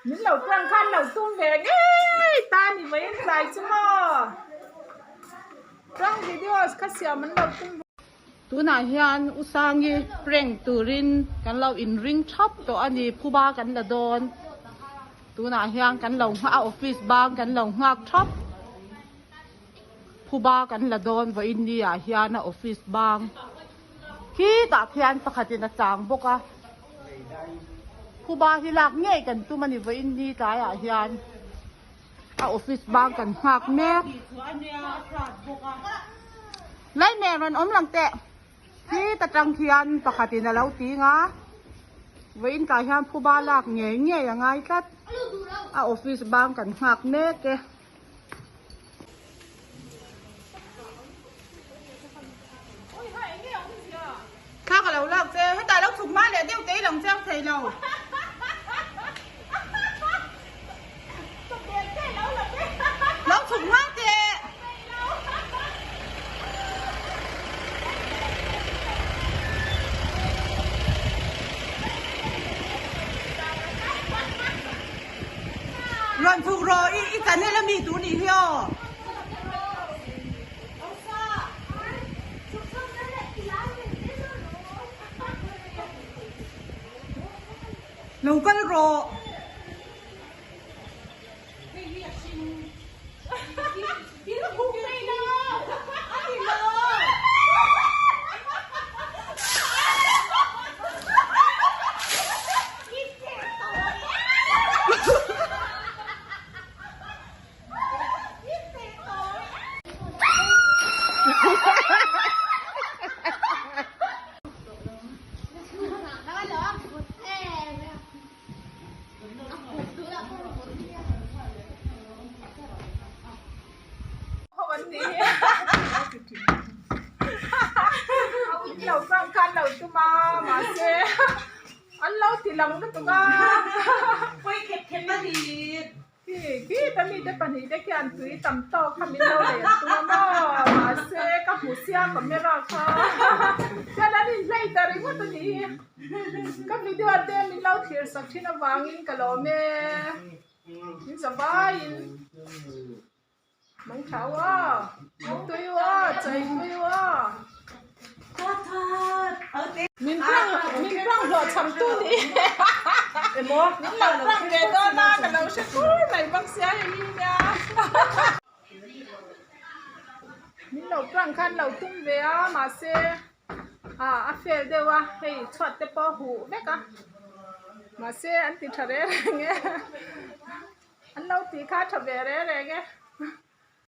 Min lo prank khan lo tum ve ngei ta ni mai in tlai chu maw. Prank videos kha siam an lo tum ve. Tunah hian U Sangi prank turin kan lo inring thap tawh a ni, phuba kan la dawn. Tunah hian kan lo nghah a office bang kan lo nghak thap. Phuba kan la dawn vawiin ni ah hian a office bang khitah khian pakhatin a chang bawk a. Phuba hi lak ngei kan tum a ni vawiin ni tlaiah hian a office bang kan nghak mek. Laihmeh rawn awm lang teh. Khi ta tang khian pakhatin a lo ting a, vawiin tlai hian phuba lak ngei ngei a ngai tlat. A office bang kan nghak mek e. Thla ka lo lak che, hetah lo chhuk hma leh deuh te i lang chiang thei lo. Lo chhuk hma teh. Rawn chhuk rawh i i channel a mi tur nih hi aw. Lo kal rawh. Lo prank khan lo tum a mahse an lo ti lang lutuk a Pawi khep khep a ni. Khi khi ta mite pahnihte khian tui tam tawk kha min lo leh tum a maw mahse ka hmu sia camera kha chuan an inhlei ta ringawt a ni ka video te min lo thlir sak thin avangin ka lawm e min za vaiin mang thau aw tui aw chei tui aw. Min prank min prank hlawh cham tu ni min lo prank ve dawn a ka lo hre kur mai bawk sia hei hi nia min lo prank khan lo tum ve a mahse ah a fel deuh a hei chhuat te pawh a huh vek a mahse an ti tha reng reng e an lo tih kha a tha ve reng reng e.